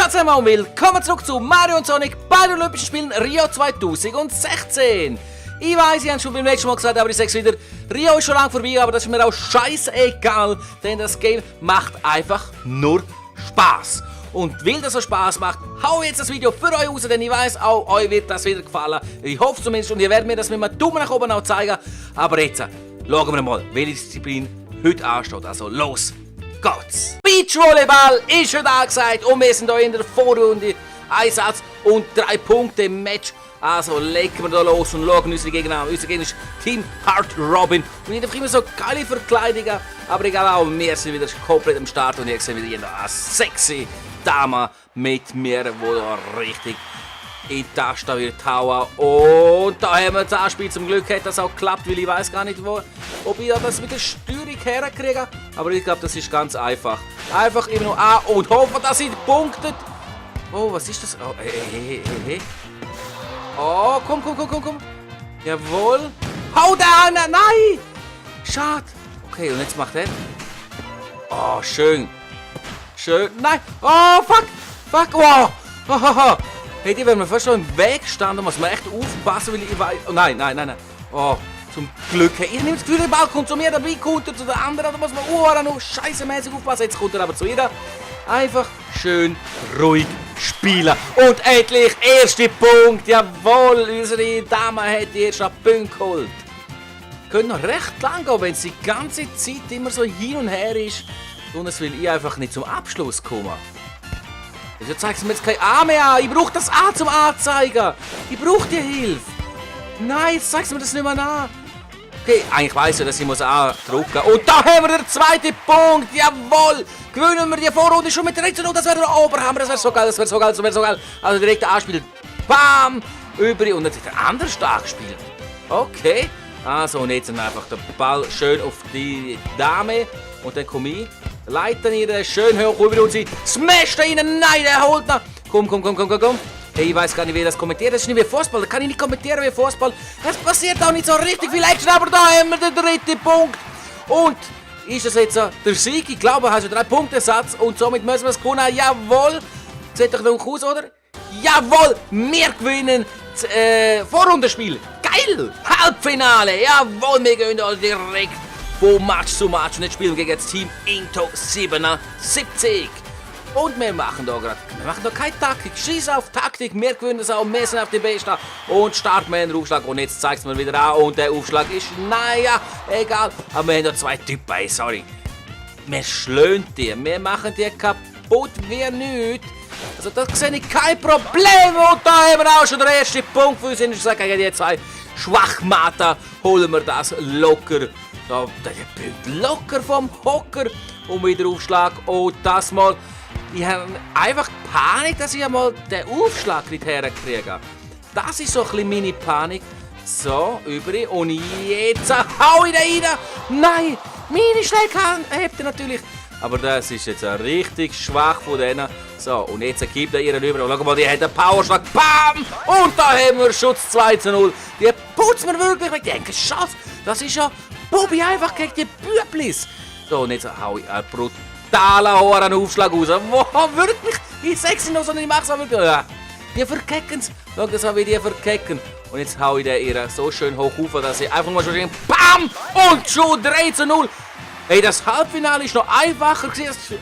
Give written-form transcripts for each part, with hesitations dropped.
Ciao zusammen und willkommen zurück zu Mario und Sonic bei den Olympischen Spielen Rio 2016. Ich weiss, ich habe schon beim letzten Mal gesagt, aber ich sag's wieder, Rio ist schon lange vorbei, aber das ist mir auch scheißegal, denn das Game macht einfach nur Spaß. Und weil das so Spaß macht, hau jetzt das Video für euch raus, denn ich weiss, auch euch wird das wieder gefallen. Ich hoffe zumindest und ihr werdet mir das mit einem Daumen nach oben auch zeigen. Aber jetzt schauen wir mal, welche Disziplin heute ansteht. Also los geht's! Beachvolleyball ist heute angesagt und wir sind hier in der Vorrunde. Einsatz und 3 Punkte im Match. Also legen wir da los und schauen unsere Gegner an. Unser Gegner ist Team Hard Robin. Und ich habe immer so geile Verkleidungen. Aber egal, auch wir sind wieder komplett am Start. Und ich sehe wieder eine sexy Dame mit mir, die da richtig in die Taste wird hauen. Und da haben wir das Anspiel. Zum Glück hat das auch geklappt, weil ich weiß gar nicht, ob ich das mit der Steuerung herkriege. Aber ich glaube, das ist ganz einfach. Einfach immer nur an und hoffen, dass sie punktet. Oh, was ist das? Oh, hey. Oh, komm. Jawohl. Hau da an! Nein! Schade. Okay, und jetzt macht er. Oh, schön. Nein. Oh, fuck. Wow. Oh. Hey, die werden mir fast schon im Weg gestanden. Muss man echt aufpassen, weil ich weiß. Oh, nein. Oh, zum Glück. Hey, ich nehme das Gefühl, der Ball kommt zu mir, der Ball kommt zu der anderen. Da muss man noch scheißemäßig aufpassen. Jetzt kommt er aber zu ihr. Einfach schön ruhig spielen. Und endlich erster Punkt. Jawohl, unsere Dame hat die ersten Punkte geholt. Könnte noch recht lang gehen, wenn es die ganze Zeit immer so hin und her ist. Und es will ich einfach nicht zum Abschluss kommen. Jetzt zeigt es mir jetzt kein A mehr an. Ich brauche das A zum Anzeigen. Ich brauche die Hilfe. Nein, jetzt zeigt es mir das nicht mehr an. Okay, eigentlich weiss ich, dass ich drücken muss. Und da haben wir den zweiten Punkt. Jawohl. Gewinnen wir die Vorrunde schon mit 13 und das wäre der Oberhammer. Das wäre so geil. Also direkt anspielen. Bam. Über und jetzt hat er anders gespielt. Okay. Also und jetzt einfach der Ball schön auf die Dame. Und dann komme ich. Leiten ihr schön hoch über und sie smasht rein. Nein, der holt noch. Komm. Hey, ich weiß gar nicht, wie das kommentiert. Das ist nicht wie Fußball. Da kann ich nicht kommentieren wie Fußball. Es passiert auch nicht so richtig viel Action. Aber da haben wir den dritten Punkt. Und ist es jetzt der Sieg? Ich glaube, hast du 3 Punkte Satz. Und somit müssen wir es gewinnen. Jawohl. Sieht doch noch aus, oder? Jawohl. Wir gewinnen das Vorrundenspiel. Geil. Halbfinale. Jawohl. Wir gehen da direkt von Match zu Match. Und jetzt spielen wir gegen das Team Into 77. Und wir machen da keine Taktik. Schieß auf Taktik. Wir gewinnen es auch. Wir sind auf die Besten. Und starten wir den Aufschlag. Und jetzt zeigt es mir wieder an. Und der Aufschlag ist, naja, egal. Aber wir haben da 2 Typen. Sorry. Wir schlönen die. Wir machen die kaputt wie nichts. Also das sehe ich kein Problem. Und da haben wir auch schon den ersten Punkt für uns. Ich sage, gegen die 2 Schwachmaten holen wir das locker. Da, der Punkt locker vom Hocker. Und wieder Aufschlag. Und das mal. Ich habe einfach Panik, dass ich einmal den Aufschlag nicht herkriege. Das ist so ein bisschen meine Panik. So, über. Und jetzt hau ich den rein. Nein, meine Schläge hebt er natürlich. Aber das ist jetzt richtig schwach von denen. So, und jetzt gibt er ihren über. Und schau mal, die hat einen Powerschlag. Bam! Und da haben wir Schutz 2:0. Die putzt mir wirklich weg. Die haben keine Chance. Das ist ja Bobby einfach gegen die Büblis. So, und jetzt hau ich einen brutalen hohen Aufschlag raus. Wow, wirklich? Ich sag's nicht noch, sondern ich mach's auch wirklich. Ja. Die verkecken's. Schau das an, wie die verkecken. Und jetzt hau ich den ihr so schön hoch auf, dass sie einfach mal schon BAM! Und schon 3:0. Hey, das Halbfinale ist noch einfacher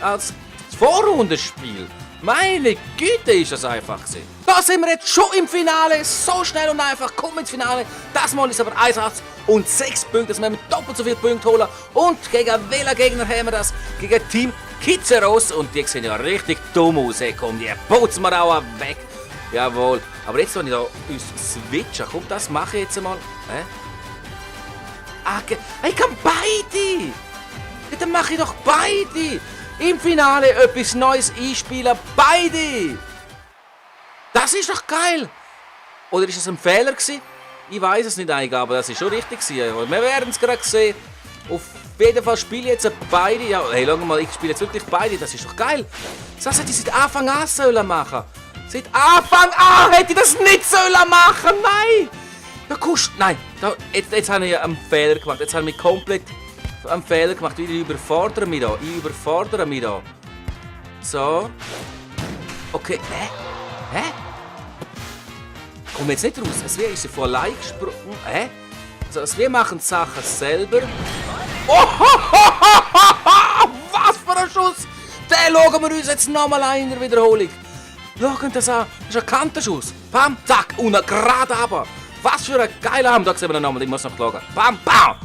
als das Vorrundenspiel. Meine Güte, ist das einfach gewesen. Da sind wir jetzt schon im Finale. So schnell und einfach. Kommen ins Finale. Das Mal ist aber 1 Satz und 6 Punkte. Das müssen wir doppelt so viele Punkte holen. Und gegen welchen Gegner haben wir das? Gegen Team Kitzeros. Und die sehen ja richtig dumm aus. Hey, komm, die putzen wir auch weg. Jawohl. Aber jetzt, wenn ich da uns switchen, komm, das mache ich jetzt einmal. Ich kann beide. Ja, dann mache ich doch beide. Im Finale etwas Neues einspielen. Beide. Das ist doch geil. Oder ist das ein Fehler gewesen? Ich weiß es nicht eigentlich, aber das ist schon richtig gewesen. Wir werden es gerade sehen. Auf jeden Fall spiele ich jetzt beide. Ja, hey, schau mal, ich spiele jetzt wirklich beide. Das ist doch geil. Das hätte ich seit Anfang an sollen machen. Seit Anfang an hätte ich das nicht sollen machen. Nein. Ja, nein. Jetzt habe ich einen Fehler gemacht. Jetzt habe ich mich komplett einen Fehler gemacht. Ich überfordere mich da. So. Okay, hä? Komm jetzt nicht raus. Es wäre ist von allein gesprungen. Hä? Also, wir machen die Sachen selber. Oh, was für ein Schuss! Den schauen wir uns jetzt nochmal an in der Wiederholung. Schauen das an. Das ist ein Kantenschuss. Bam, zack, und gerade aber. Was für ein geiler Arm. Da sehen wir nochmal, ich muss noch schauen. Bam, bam.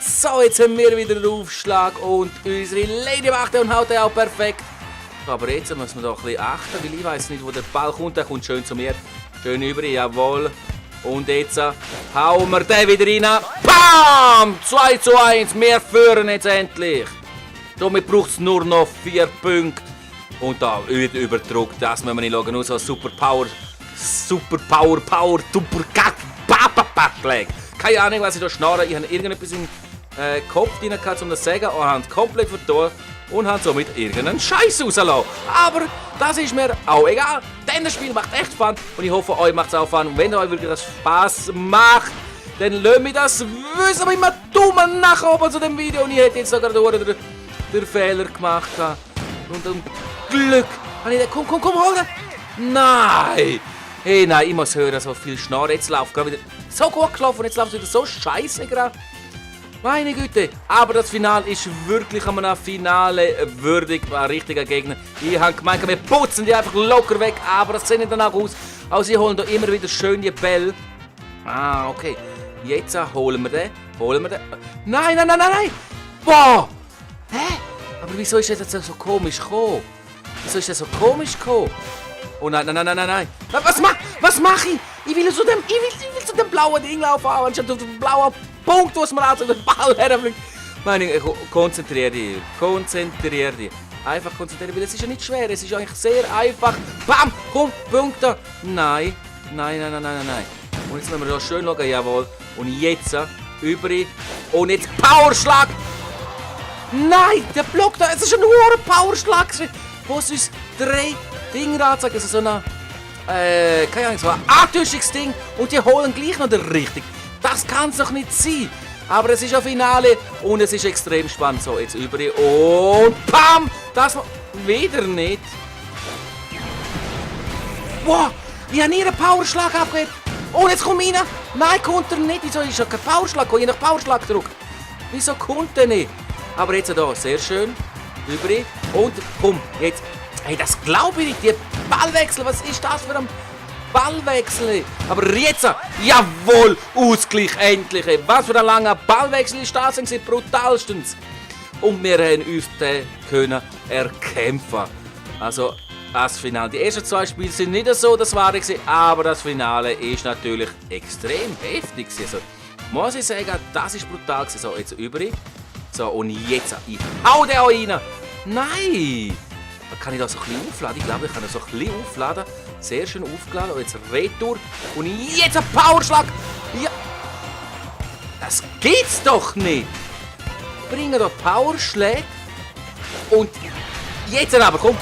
So, jetzt haben wir wieder den Aufschlag und unsere Lady macht und haut auch perfekt. Aber jetzt müssen wir doch ein bisschen achten, weil ich weiss nicht, wo der Ball kommt. Der kommt schön zu mir. Schön über, jawohl. Und jetzt hauen wir den wieder rein. Bam! 2:1. Wir führen jetzt endlich. Damit braucht es nur noch 4 Punkte. Und da wird überdruckt. Das müssen wir nicht schauen. Nur so Super Power, Super Kack. Keine Ahnung, was ich da schnarre. Ich habe irgendetwas in den Kopf drin gehabt, um das zu sagen. Und habe komplett vertan. Und haben somit irgendeinen Scheiß rausgelassen. Aber das ist mir auch egal, denn das Spiel macht echt Fun und ich hoffe, euch macht es auch Fun. Und wenn euch wirklich das Spaß macht, dann lasst mich das wissen. Aber immer Daumen nach oben zu dem Video. Und ich hätte jetzt sogar den Fehler gemacht. Und um Glück habe ich den... Komm, hol den! Nein! Hey, nein, ich muss hören, so viel Schnarren. Jetzt läuft gerade wieder so gut gelaufen und jetzt läuft es wieder so scheiße gerade. Meine Güte, aber das Finale ist wirklich einem Finale würdig, ein richtiger Gegner. Ich habe gemeint, wir putzen die einfach locker weg, aber das sieht nicht danach aus. Also sie holen da immer wieder schön die Bälle. Ah, okay. Jetzt holen wir den. Nein! Boah! Hä? Aber wieso ist das jetzt so komisch gekommen? Oh nein. Was mache ich? Ich will zu dem blauen Ding laufen, anstatt auf den blauen Punkt, wo es mir also den Ball herfliegt. Konzentrier dich. Einfach konzentrieren, weil es ist ja nicht schwer, es ist eigentlich sehr einfach. Bam! Komm, Punkte! Nein. Und jetzt müssen wir da schön schauen, jawohl. Und jetzt übrig. Und jetzt Powerschlag! Nein, der Block da, es ist ein hoher Powerschlag, wo es uns 3 Dinge anzeigt. Also so ein, keine Ahnung, so ein Antäuschungsding. Und die holen gleich noch den richtig. Das kann es doch nicht sein. Aber es ist ein Finale und es ist extrem spannend. So, jetzt übrig und PAM! Das war wieder nicht. Wow, ich habe nie einen Powerschlag abgegeben. Und jetzt kommt einer. Nein, kommt er nicht. Wieso ist ja kein Powerschlag? Ich habe nach Powerschlag gedrückt. Wieso kommt er nicht? Aber jetzt hier, sehr schön. Übrig. Und komm, jetzt. Hey, das glaube ich nicht. Die Ballwechsel, was ist das für ein Ballwechsel? Aber jetzt, jawohl, Ausgleich endlich. Was für ein langer Ballwechsel ist das? Brutalstens. Und wir haben uns den können erkämpfen. Also, das Finale. Die ersten 2 Spiele sind nicht so, das war ich, aber das Finale ist natürlich extrem heftig. Also, muss ich sagen, das ist brutal. So, jetzt übrig. So, und jetzt, ich hau den auch rein. Nein! Kann ich das so ein bisschen aufladen? Ich glaube, ich kann das so ein bisschen aufladen. Sehr schön aufgeladen. Und jetzt Retour. Und jetzt ein Powerschlag. Ja. Das geht's doch nicht. Bringen da Powerschläge. Und jetzt aber, komm.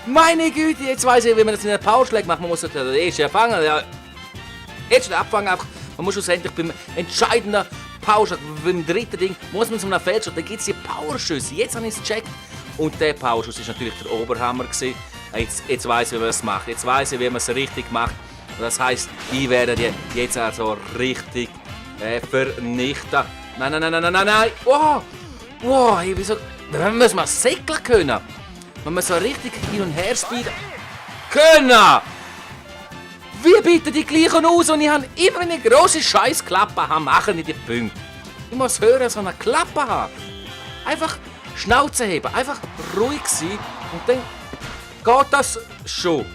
Meine Güte, jetzt weiß ich, wie man das in einem Powerschlag macht. Man muss das erst fangen. Ja. Jetzt abfangen. Man muss schlussendlich beim entscheidenden Powerschlag, beim dritten Ding, muss man zu einem Feldschlag, dann gibt es die Powerschüsse. Jetzt habe ich es gecheckt. Und der Powerschuss war natürlich der Oberhammer. Jetzt weiss ich, wie man es macht. Jetzt weiss ich, wie man es richtig macht. Das heisst, ich werde die jetzt also richtig vernichten. Nein. Wow, wieso? Dann müssen wir segeln können. Man muss so richtig hin und her speeden können. Wie bieten die gleichen aus und ich habe immer eine grosse Scheißklappe haben, machen die Punkte. Ich muss hören, so eine Klappe haben. Einfach Schnauze heben, einfach ruhig sein und dann geht das schon.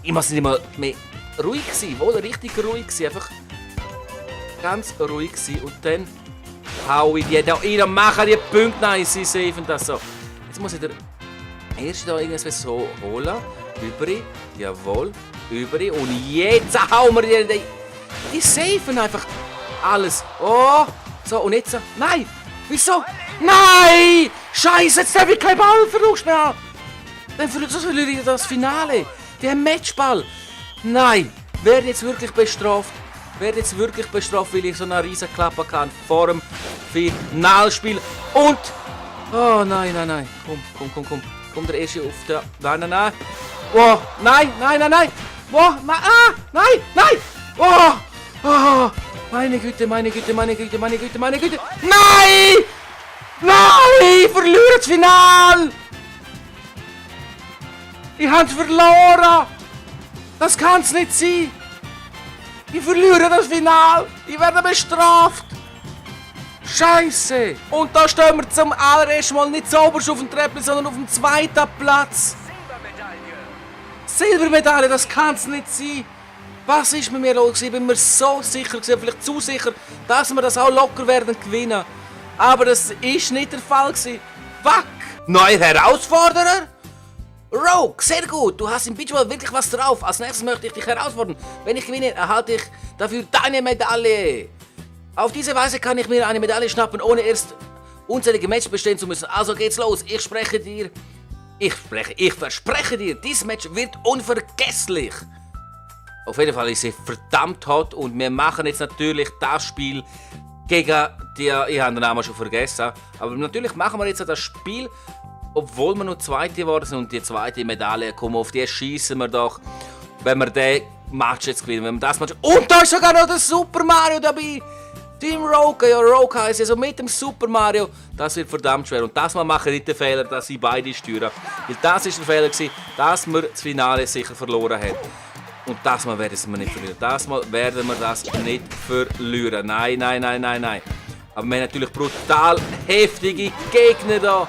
Ich muss nicht mal mehr ruhig sein, wohl richtig ruhig sein, einfach ganz ruhig sein und dann hau ich die da rein und mache die Punkte. Nein, sie safen das so. Jetzt muss ich erst da irgendwas so holen. Übrig, jawohl, übrig. Und jetzt hauen wir die safen einfach alles. Oh, so und jetzt. Nein, wieso? Nein! Scheiße, jetzt darf ich keinen Ballverlust mehr haben. Dann verliere ich das Finale. Der Matchball. Nein, werde jetzt wirklich bestraft. werde jetzt wirklich bestraft, weil ich so eine riesen Klappe kann vor dem Finalspiel. Und... Oh, nein. Komm, der erste auf der... Nein. Oh, nein. Oh, nein. Oh, meine Güte. Nein! Ich verliere das Finale! Ich habe verloren! Das kann es nicht sein! Ich verliere das Finale! Ich werde bestraft! Scheiße! Und da stehen wir zum allerersten Mal nicht oberst auf dem Treppel, sondern auf dem zweiten Platz! Silbermedaille, das kann es nicht sein! Was ist mit mir los? Ich bin mir so sicher, vielleicht zu sicher, dass wir das auch locker werden gewinnen. Aber das ist nicht der Fall gewesen. Fuck! Neuer Herausforderer? Rogue, sehr gut. Du hast im Beachball wirklich was drauf. Als nächstes möchte ich dich herausfordern. Wenn ich gewinne, erhalte ich dafür deine Medaille. Auf diese Weise kann ich mir eine Medaille schnappen, ohne erst unzählige Matches bestehen zu müssen. Also geht's los. Ich verspreche dir, dieses Match wird unvergesslich. Auf jeden Fall ist sie verdammt hot und wir machen jetzt natürlich das Spiel gegen die, ich habe den Namen schon vergessen, aber natürlich machen wir jetzt das Spiel, obwohl wir noch Zweite geworden sind und die zweite Medaille kommen, auf die schießen wir doch, wenn wir den Match jetzt gewinnen, wenn wir das Match... Und da ist sogar noch der Super Mario dabei! Team Rogue, ja Rogue heisst also mit dem Super Mario, das wird verdammt schwer und das Mal machen wir nicht den Fehler, dass sie beide steuern, weil das ist der Fehler gewesen, dass wir das Finale sicher verloren haben. Und das Mal werden wir nicht verlieren. Das Mal werden wir das nicht verlieren. Nein. Aber wir haben natürlich brutal heftige Gegner da.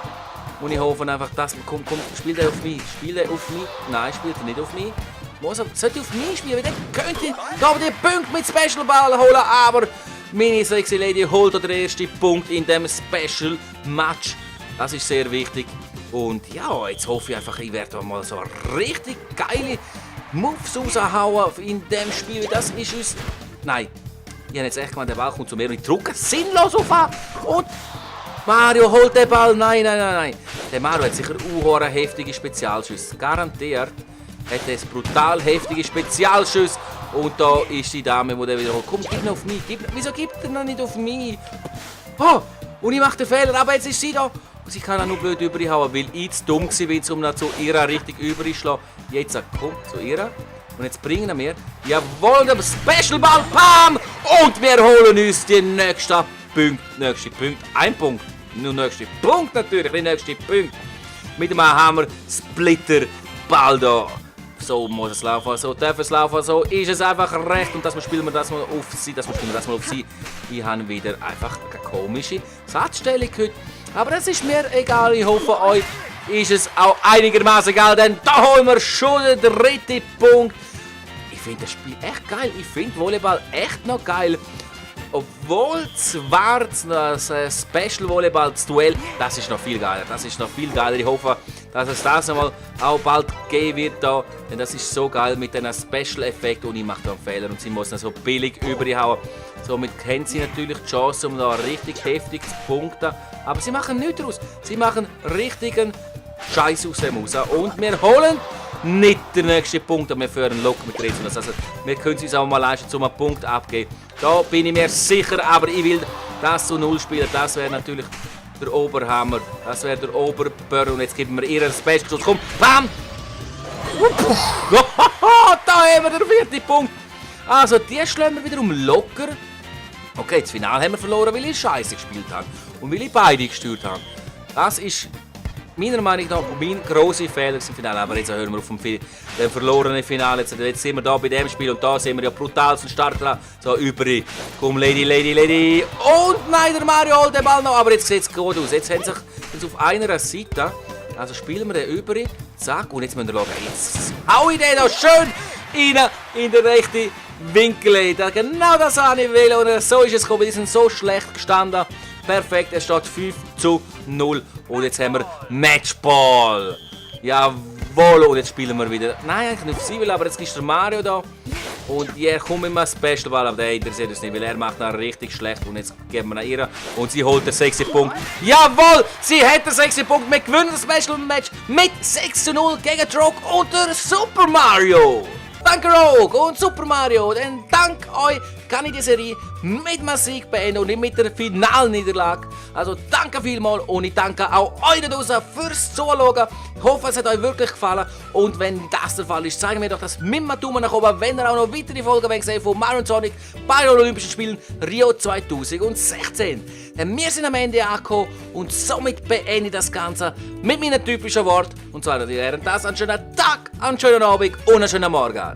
Und ich hoffe einfach, dass... Komm, spielt er auf mich. Nein, spielt er nicht auf mich. Sollte auf mich spielen, weil dann könnte ich da die Punkte mit Special Ball holen. Aber meine Sexy Lady holt den ersten Punkt in diesem Special Match. Das ist sehr wichtig. Und ja, jetzt hoffe ich einfach, ich werde mal so richtig geile Moves raushauen in dem Spiel. Das ist uns... Nein. Ich habe jetzt echt gemeint, der Ball kommt zu mir und ich drücke sinnlos auf an. Und Mario holt den Ball. Nein. Der Mario hat sicher heftige Spezialschüsse. Garantiert hat er brutal heftige Spezialschüsse. Und da ist die Dame, die den wiederholt. Komm, gib ihn auf mich. Wieso gibt er noch nicht auf mich? Oh, und ich mache den Fehler, aber jetzt ist sie da. Und sie kann auch nur blöd überhauen, weil ich zu dumm war, um noch zu ihr richtig überzuschlagen. Jetzt kommt zu ihr. Und jetzt bringen wir, jawohl, den Special Ball, bam! Und wir holen uns den nächsten Punkt. Ein Punkt. Nur nächster Punkt natürlich, der nächste Punkt. Mit dem Hammer Splitter Ball da. So muss es laufen, so darf es laufen, so ist es einfach recht. Und spielen wir das mal auf sie, Ich habe wieder einfach eine komische Satzstellung heute. Aber das ist mir egal, ich hoffe euch ist es auch einigermaßen egal, denn da holen wir schon den dritten Punkt. Ich finde das Spiel echt geil, ich finde Volleyball echt noch geil. Obwohl zwar das Special Volleyball, das Duell, das ist noch viel geiler. Ich hoffe, dass es das einmal auch bald geben wird da, denn das ist so geil mit diesen Special Effekten und ich mache da einen Fehler und sie muss dann so billig überhauen. Somit haben sie natürlich die Chance, um da richtig heftig zu punkten. Aber sie machen nichts daraus. Sie machen richtigen Scheiß aus dem raus. Und wir holen nicht den nächsten Punkt, aber wir führen locker mit Rätseln. Also wir können es uns auch mal leisten, um einen Punkt abzugeben. Da bin ich mir sicher, aber ich will das zu 0 spielen. Das wäre natürlich der Oberhammer. Das wäre der Oberbörr. Und jetzt geben wir ihr das Beste. Komm, bam! Da haben wir den 4. Punkt. Also, die schlagen wir wiederum locker. Okay, das Finale haben wir verloren, weil ich Scheiße gespielt habe. Und weil ich beide gesteuert habe. Das ist meiner Meinung nach mein grosser Fehler im Finale. Aber jetzt hören wir auf dem verlorenen Finale. Jetzt sind wir da bei dem Spiel und da sind wir ja brutal zum Start dran. So, übrig. Komm, Lady. Und nein, der Mario holt den Ball noch. Aber jetzt sieht es gut aus. Jetzt haben sie auf einer Seite. Also spielen wir den übrig. Zack. Und jetzt müssen wir schauen. Jetzt hau ich den da schön rein in den rechten Winkel. Genau das habe ich will. Und so ist es gekommen. Die sind so schlecht gestanden. Perfekt, es steht 5:0. Und jetzt haben wir Matchball. Jawohl, und jetzt spielen wir wieder. Nein, eigentlich nicht auf sie, aber jetzt ist der Mario da. Und hier kommt immer ein Special Ball, aber der interessiert uns nicht, weil er macht ihn richtig schlecht. Und jetzt geben wir ihn ihr. Und sie holt den 6. Punkt. Jawohl, sie hat den 6. Punkt. Wir gewinnen das Special Match mit 6:0 gegen Rogue und der Super Mario. Danke Rogue und Super Mario, denn dank euch kann ich die Serie mit einem Sieg beenden und nicht mit der Finalniederlage. Also danke vielmals und ich danke auch euch da draußen fürs Zuschauen. Ich hoffe, es hat euch wirklich gefallen und wenn das der Fall ist, zeigen wir doch das mit einem Daumen nach oben, wenn ihr auch noch weitere Folgen sehen von Mario und Sonic bei den Olympischen Spielen Rio 2016. Denn wir sind am Ende angekommen und somit beende ich das Ganze mit meinen typischen Worten. Und zwar während das einen schönen Tag, einen schönen Abend und einen schönen Morgen.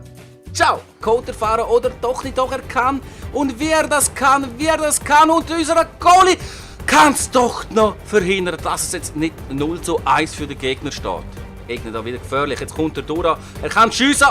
Ciao, Coder fahren oder doch nicht, doch er kann. Und wer das kann und unser Goalie kann es doch noch verhindern, dass es jetzt nicht 0:1 für den Gegner steht. Gegner da wieder gefährlich, jetzt kommt er durch, er kann schiessen.